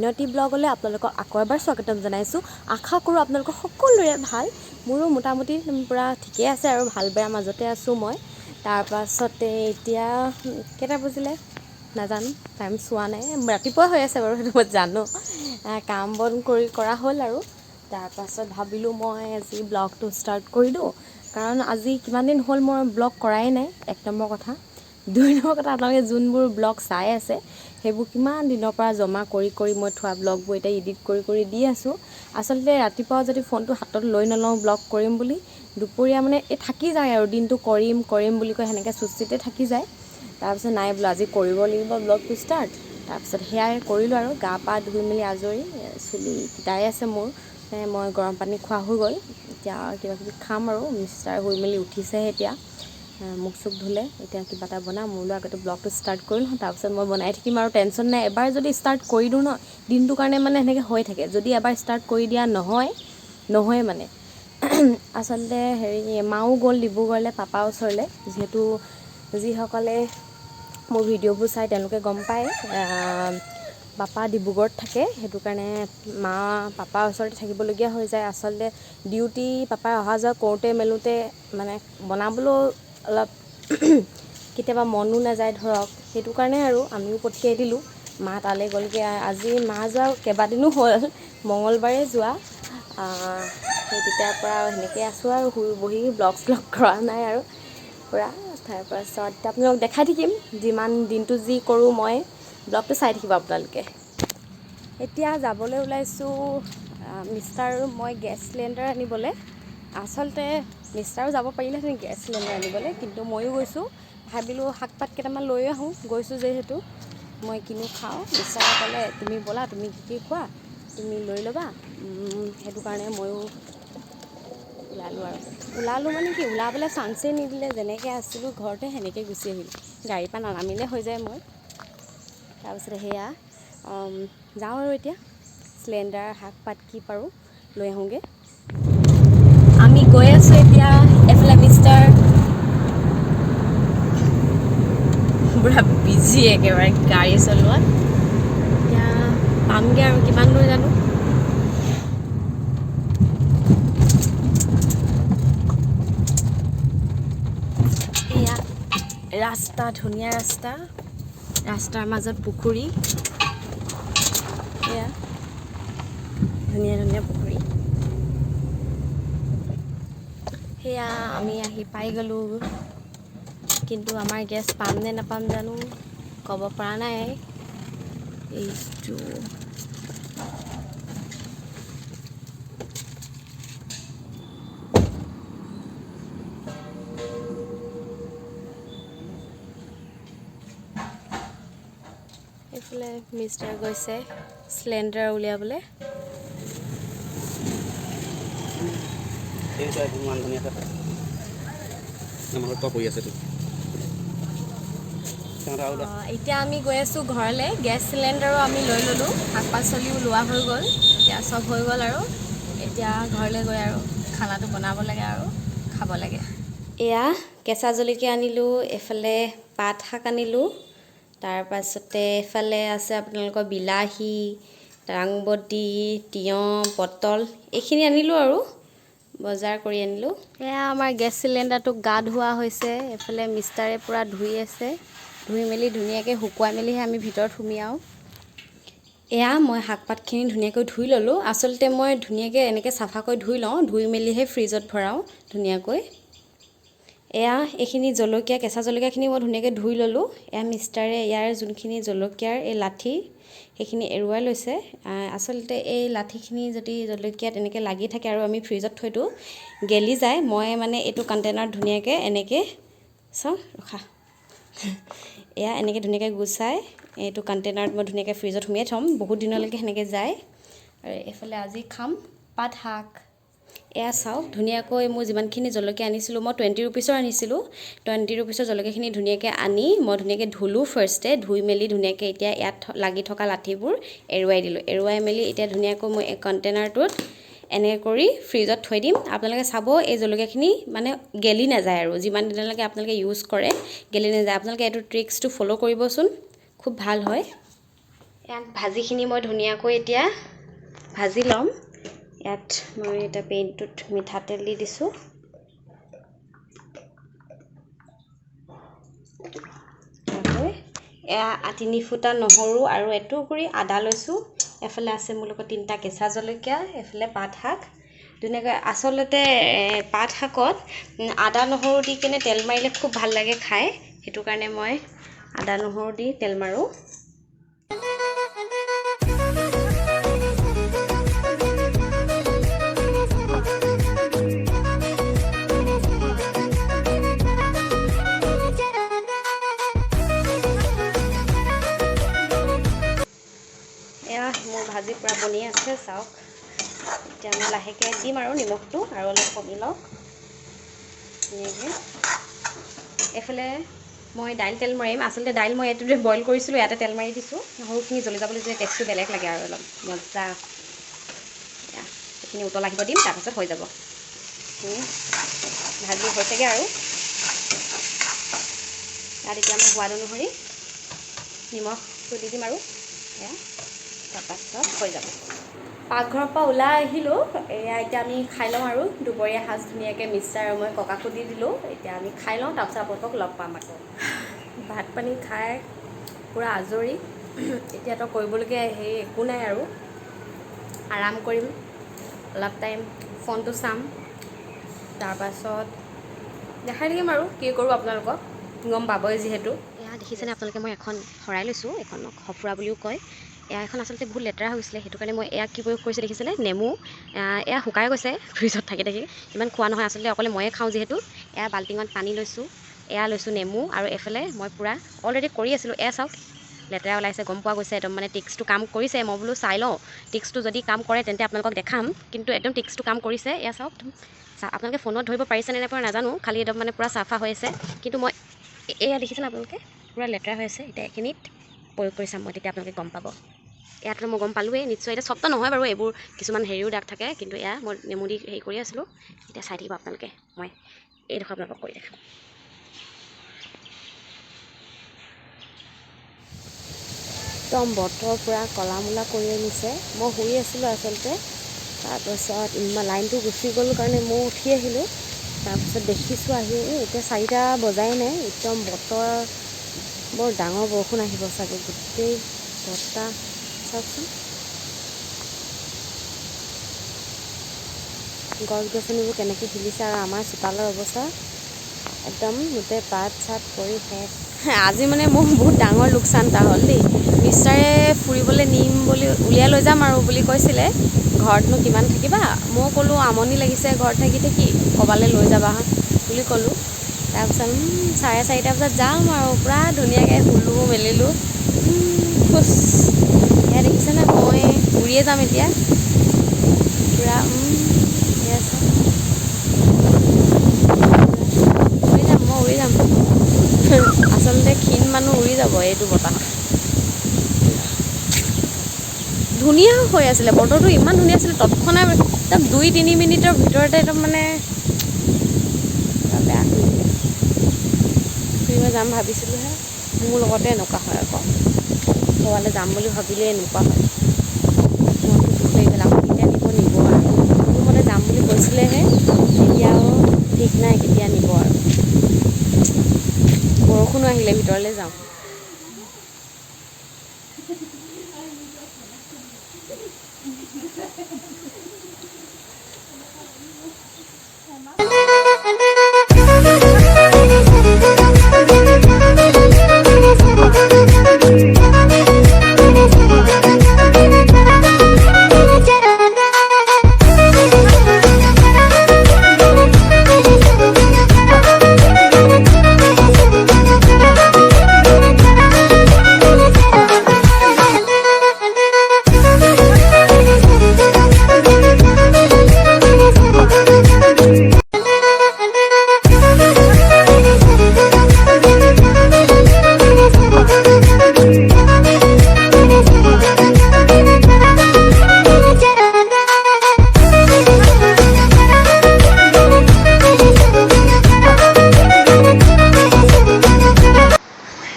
অন্য এটি ব্লগলৈ আপোনালোকক আকৌ এবাৰ স্বাগতম জনাইছোঁ। আশা কৰোঁ আপোনালোকৰ সকলোৰে ভাল, মোৰো মোটামুটি পূৰা ঠিকেই আছে আৰু ভাল বেয়াৰ মাজতে আছোঁ মই। তাৰপাছতে এতিয়া কেইটা বাজিলে নাজানো, টাইম চোৱা নাই, ৰাতিপুৱা হৈ আছে বাৰু সেইটো মই জানো। কাম বন কৰি কৰা হ'ল আৰু তাৰপাছত ভাবিলোঁ মই আজি ব্লগটো ষ্টাৰ্ট কৰি দিওঁ, কাৰণ আজি কিমান দিন হ'ল মই ব্লগ কৰাই নাই। এক নম্বৰ কথা, দুই নম্বৰ কথা, আপোনালোকে যোনবোৰ ব্লগ চাই আছে সেইবোৰ কিমান দিনৰ পৰা জমা কৰি কৰি মই থোৱা ব্লগবোৰ এতিয়া এডিট কৰি কৰি দি আছোঁ। আচলতে ৰাতিপুৱা যদি ফোনটো হাতত লৈ নলওঁ ব্লগ কৰিম বুলি, দুপৰীয়া মানে এই থাকি যায় আৰু দিনটো কৰিম কৰিম বুলি কৈ সেনেকৈ চুচিতে থাকি যায়। তাৰপিছত নাই বোলো আজি কৰিব লাগিব ব্লগটো ষ্টাৰ্ট। তাৰপিছত সেয়াই কৰিলোঁ আৰু গা পা ধুই মেলি আজৰি, চুলি তিতাই আছে মোৰ, মই গৰম পানী খোৱা হৈ গ'ল। এতিয়া কিবা কিবি খাম আৰু মিষ্টাৰ শুই মেলি উঠিছেহে এতিয়া, মুখ চুখ ধুলে, এতিয়া কিবা এটা বনাম। মোৰ বোলো আগতে ব্লগটো ষ্টাৰ্ট কৰি লওঁ, তাৰপিছত মই বনাই থাকিম আৰু টেনশ্যন নাই। এবাৰ যদি ষ্টাৰ্ট কৰি দিওঁ ন, দিনটোৰ কাৰণে মানে সেনেকৈ হৈ থাকে। যদি এবাৰ ষ্টাৰ্ট কৰি দিয়া নহয়, নহয় মানে। আচলতে হেৰি মাও গ'ল ডিব্ৰুগড়লৈ পাপাৰ ওচৰলৈ, যিহেতু যিসকলে মোৰ ভিডিঅ'বোৰ চাই তেওঁলোকে গম পায় পাপা ডিব্ৰুগড়ত থাকে, সেইটো কাৰণে মা পাপাৰ ওচৰতে থাকিবলগীয়া হৈ যায়। আচলতে ডিউটি পাপাই অহা যোৱা কৰোঁতে মেলোঁতে মানে বনাবলৈও অলপ কেতিয়াবা মনো নাযায় ধৰক, সেইটো কাৰণে আৰু আমিও পঠিয়াই দিলোঁ। মা তালৈ গ'লগৈ। আজি মা যোৱা কেইবাদিনো হ'ল, মঙলবাৰে যোৱা। সেই তেতিয়াৰ পৰা সেনেকৈ আছোঁ আৰু শুই বহি ব্লগ শ্লগ কৰা নাই আৰু পূৰা। তাৰপাছত আপোনালোকক দেখাই থাকিম যিমান দিনটো যি কৰোঁ মই, ব্লগটো চাই থাকিব আপোনালোকে। এতিয়া যাবলৈ ওলাইছোঁ মিষ্টাৰ আৰু মই গেছ চিলিণ্ডাৰ আনিবলৈ। আচলতে মিষ্টাৰো যাব পাৰিলেহেঁতেন গেছ চিলিণ্ডাৰ আনিবলৈ, কিন্তু ময়ো গৈছোঁ। ভাবিলোঁ শাক পাত কেইটামান লৈ আহোঁ, গৈছোঁ যিহেতু মই কিনো খাওঁ। মিষ্টাৰে ক'লে তুমি ব'লা, তুমি কি কি খোৱা তুমি লৈ ল'বা। সেইটো কাৰণে ময়ো ওলালোঁ আৰু ওলালোঁ মানে কি, ওলাবলৈ চান্সেই নিদিলে, যেনেকৈ আছিলোঁ ঘৰতে সেনেকৈ গুচি আহিলোঁ। গাড়ীৰ পৰা নানামিলে হৈ যায় মই। তাৰপিছতে সেয়া যাওঁ আৰু এতিয়া চিলিণ্ডাৰ শাক পাত কি পাৰোঁ লৈ আহোঁগৈ। আমি গৈ আছোঁ এতিয়া, এফালে মিষ্টাৰ পূৰা বিজি একেবাৰে গাড়ী চলোৱাত। এতিয়া পামগৈ আৰু কিমান দূৰ জানো। এয়া ৰাস্তা, ধুনীয়া ৰাস্তা, ৰাস্তাৰ মাজত পুখুৰী, এয়া ধুনীয়া ধুনীয়া পুখুৰী। সেয়া আমি আহি পাই গ'লোঁ, কিন্তু আমাৰ গেছ পাম নে নাপাম জানো ক'ব পৰা নাই। এইটো এইফালে মিষ্টাৰ গৈছে চিলিণ্ডাৰ উলিয়াবলৈ। এতিয়া আমি গৈ আছোঁ ঘৰলৈ। গেছ চিলিণ্ডাৰো আমি লৈ ল'লোঁ, শাক পাচলিও লোৱা হৈ গ'ল, এতিয়া চব হৈ গ'ল আৰু এতিয়া ঘৰলৈ গৈ আৰু খানাটো বনাব লাগে আৰু খাব লাগে। এয়া কেঁচা জলকীয়া আনিলোঁ, এইফালে পাত শাক আনিলোঁ, তাৰপাছতে এইফালে আছে আপোনালোকৰ বিলাহী, দাংবডি, তিয়ঁহ, পটল, এইখিনি আনিলোঁ আৰু বজাৰ কৰি আনিলোঁ। এয়া আমাৰ গেছ চিলিণ্ডাৰটো গা ধোৱা হৈছে, এইফালে মিষ্টাৰে পূৰা ধুই আছে, ধুই মেলি ধুনীয়াকৈ শুকুৱাই মেলিহে আমি ভিতৰত সুমিয়াওঁ। এয়া মই শাক পাতখিনি ধুনীয়াকৈ ধুই ল'লোঁ। আচলতে মই ধুনীয়াকৈ এনেকৈ চাফাকৈ ধুই লওঁ, ধুই মেলিহে ফ্ৰিজত ভৰাওঁ ধুনীয়াকৈ। এয়া এইখিনি জলকীয়া, কেঁচা জলকীয়াখিনি মই ধুনীয়াকৈ ধুই ল'লোঁ। এয়া মিষ্টাৰে ইয়াৰ যোনখিনি জলকীয়াৰ এই লাঠি সেইখিনি এৰুৱাই লৈছে। আচলতে এই লাঠিখিনি যদি জলকীয়াত এনেকৈ লাগি থাকে আৰু আমি ফ্ৰিজত থৈ দিওঁ গেলি যায়। মই মানে এইটো কণ্টেইনাৰত ধুনীয়াকৈ এনেকৈ চাওঁ ৰখা, এয়া এনেকৈ ধুনীয়াকৈ গুচাই এইটো কণ্টেইনাৰত মই ধুনীয়াকৈ ফ্ৰিজত সুমিয়াই থ'ম, বহুত দিনলৈকে সেনেকৈ যায়। আৰু এইফালে আজি খাম পাত শাক। এয়া চাওক ধুনীয়াকৈ মোৰ যিমানখিনি জলকীয়া আনিছিলোঁ, মই 20 ৰুপিছৰ আনিছিলোঁ। 20 ৰুপিছৰ জলকীয়াখিনি ধুনীয়াকৈ আনি মই ধুনীয়াকৈ ধুলোঁ ফাৰ্ষ্টে, ধুই মেলি ধুনীয়াকৈ এতিয়া ইয়াত লাগি থকা লাঠিবোৰ এৰুৱাই দিলোঁ। এৰুৱাই মেলি এতিয়া ধুনীয়াকৈ মই এই কণ্টেইনাৰটোত এনেকৈ কৰি ফ্ৰিজত থৈ দিম। আপোনালোকে চাব এই জলকীয়াখিনি মানে গেলি নাযায় আৰু যিমান দিনলৈকে আপোনালোকে ইউজ কৰে গেলি নাযায়। আপোনালোকে এইটো ট্ৰিক্সটো ফ'ল' কৰিবচোন, খুব ভাল হয়। ইয়াত ভাজিখিনি মই ধুনীয়াকৈ এতিয়া ভাজি ল'ম। ইয়াত মই এতিয়া পেনটোত মিঠাতেল দি দিছোঁ। এয়া 3 ফুটা নহৰু আৰু এটুকুৰি আদা লৈছোঁ। এফালে আছে মোৰ লগত 3টা কেঁচা জলকীয়া, এফালে পাত শাক। ধুনীয়াকৈ আচলতে পাত শাকত আদা নহৰু দি কিনে তেল মাৰিলে খুব ভাল লাগে খাই, সেইটো কাৰণে মই আদা নহৰু দি তেল মাৰোঁ। এয়া মোৰ ভাজি পূৰা বনি আছে, চাওক। এতিয়া মই লাহেকৈ দিম আৰু নিমখটো, আৰু অলপ কমি লওক ধুনীয়াকৈ। এইফালে মই দাইল তেল মাৰিম। আচলতে দাইল মই এইটোতে বইল কৰিছিলোঁ, ইয়াতে তেল মাৰি দিছোঁ। নহৰুখিনি জ্বলি যাবলৈ দিলে টেষ্টটো বেলেগ লাগে আৰু অলপ মজা। এইখিনি উতল আহিব দিম, তাৰপাছত হৈ যাব। ভাজি হৈছেগৈ আৰু। ইয়াত এতিয়া মই সোৱাদ অনুসৰি নিমখটো দি দিম আৰু এয়া, তাৰপাছত হৈ যাব। পাকঘৰৰ পৰা ওলাই আহিলোঁ। এয়া এতিয়া আমি খাই লওঁ আৰু দুপৰীয়া সাজ ধুনীয়াকৈ মিষ্টাৰ আৰু মই ককাকো দি দিলোঁ। এতিয়া আমি খাই লওঁ, তাৰপিছত আপোনালোকক লগ পাম আকৌ। ভাত পানী খাই পূৰা আজৰি। এতিয়াতো কৰিবলগীয়া সেই একো নাই আৰু, আৰাম কৰিম অলপ টাইম, ফোনটো চাম, তাৰপাছত দেখাই থাকিম আৰু কি কৰোঁ আপোনালোকক গম পাবই যিহেতু। এয়া দেখিছেনে আপোনালোকে, মই এখন শৰাই লৈছোঁ, এইখনক সঁফুৰা বুলিও কয়। এয়া এখন আচলতে বহুত লেতেৰা হৈ গৈছিলে, সেইটো কাৰণে মই এয়া কি প্ৰয়োগ কৰিছোঁ দেখিছেনে, নেমু। এয়া শুকাই গৈছে ফ্ৰিজত থাকি থাকি, ইমান খোৱা নহয় আচলতে, অকলে ময়ে খাওঁ যিহেতু। এয়া বাল্টিঙত পানী লৈছোঁ, এয়া লৈছোঁ নেমু, আৰু এইফালে মই পূৰা অলৰেডি কৰি আছিলোঁ। এয়া চাওক লেতেৰা ওলাইছে, গম পোৱা গৈছে একদম, মানে টিক্সটো কাম কৰিছে। মই বোলো চাই লওঁ টিক্সটো যদি কাম কৰে তেন্তে আপোনালোকক দেখাম, কিন্তু একদম টিক্সটো কাম কৰিছে। এয়া চাওক, আপোনালোকে ফোনত ধৰিব পাৰিছেনে নাই পৰা নাজানো, খালি একদম মানে পূৰা চাফা হৈ আছে। কিন্তু মই এয়া দেখিছেনে আপোনালোকে, পূৰা লেতেৰা হৈ আছে। এতিয়া এইখিনিত প্ৰয়োগ কৰি চাম মই, তেতিয়া আপোনালোকে গম পাব। ইয়াতো মই গম পালোঁৱেই নিশ্চয়। এতিয়া চবটো নহয় বাৰু, এইবোৰ কিছুমান হেৰিও দাগ থাকে, কিন্তু এয়া মই নেমু দি হেৰি কৰি আছিলোঁ। এতিয়া চাই থাকিব আপোনালোকে, মই এইডোখৰ আপোনালোকক কৰি দেখাম। একদম বতৰ পূৰা ক'লা মূলা কৰি আনিছে। মই শুই আছিলোঁ আচলতে, তাৰপাছত ইমান লাইনটো গুচি গ'ল কাৰণে ময়ো উঠি আহিলোঁ। তাৰপিছত দেখিছোঁ আহি এতিয়া 4টা বজাই নাই, একদম বতৰ বৰ ডাঙৰ বৰষুণ আহিব চাগে, গোটেই বতাহ চাওকচোন। গছ গছনিবোৰ কেনেকৈ হিলিছে, আৰু আমাৰ চোতালৰ অৱস্থা একদম গোটেই পাত চাত পৰি শেষ। আজি মানে মোৰ বহুত ডাঙৰ লোকচান এটা হ'ল দেই। মিষ্টাৰে ফুৰিবলৈ নিম বুলি উলিয়াই লৈ যাম আৰু বুলি কৈছিলে, ঘৰতনো কিমান থাকিবা। ময়ো ক'লোঁ আমনি লাগিছে ঘৰত থাকি থাকি, ক'ৰবালৈ লৈ যাবা বুলি ক'লোঁ। তাৰপিছত 4:30 বজাত যাম আৰু, পূৰা ধুনীয়াকৈ শুলোঁ মেলিলোঁ। খুচ, এয়া দেখিছেনে মই উৰিয়ে যাম এতিয়া পূৰা। এয়া চাওক, উৰি যাম মই, উৰি যাম। আচলতে ক্ষীণ মানুহ উৰি যাব এইটো বতাহত। ধুনীয়া হৈ আছিলে বতৰটো, ইমান ধুনীয়া আছিলে, তৎক্ষণাত একদম 2-3 মিনিটৰ ভিতৰতে একদম মানে বেয়া কৰি দিলে। ফুৰিব যাম ভাবিছিলোঁহে, মোৰ লগতে এনেকুৱা হয় আকৌ, ক'ৰবালৈ যাম বুলি ভাবিলেই এনেকুৱা হয়। মনটো দুখ লাগি গ'ল। আকৌ কেতিয়া নিব নিব আৰু, মোৰ মতে যাম বুলি কৈছিলেহে, এতিয়াও ঠিক নাই কেতিয়া নিব আৰু। বৰষুণো আহিলে ভিতৰলৈ যাওঁ।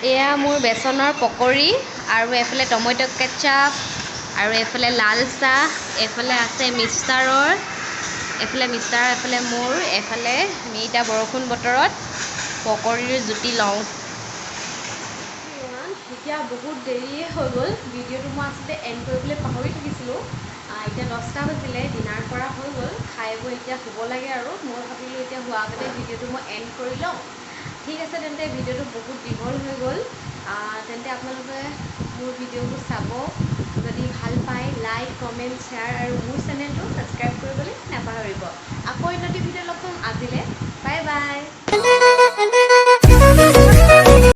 এয়া মোৰ বেচনৰ পকৰি আৰু এইফালে টমেট' কেচাপ আৰু এইফালে লাল চাহ, এইফালে আছে মিষ্টাৰৰ, এইফালে মিষ্টাৰ, এইফালে মোৰ, এইফালে আমি এতিয়া বৰষুণ বতৰত পকৰীৰ জুতি লওঁ। এতিয়া বহুত দেৰিয়ে হৈ গ'ল। ভিডিঅ'টো মই আচলতে এণ্ড কৰিবলৈ পাহৰি থাকিছিলোঁ। এতিয়া 10টা বাজিলে, ডিনাৰ কৰা হৈ গ'ল, খাই বৈ এতিয়া শুব লাগে আৰু মই ভাবিলোঁ এতিয়া শোৱা আগতে ভিডিঅ'টো মই এণ্ড কৰি লওঁ। ঠিক আছে তেন্তে, ভিডিঅ'টো বহুত দীঘল হৈ গ'ল। তেন্তে আপোনালোকে মোৰ ভিডিঅ'বোৰ চাব, যদি ভাল পায় লাইক, কমেণ্ট, শ্বেয়াৰ আৰু মোৰ চেনেলটো ছাবস্ক্ৰাইব কৰিবলৈ নাপাহৰিব। আকৌ অন্য এটি ভিডিঅ' লগ পাম। আজিলৈ বাই বাই।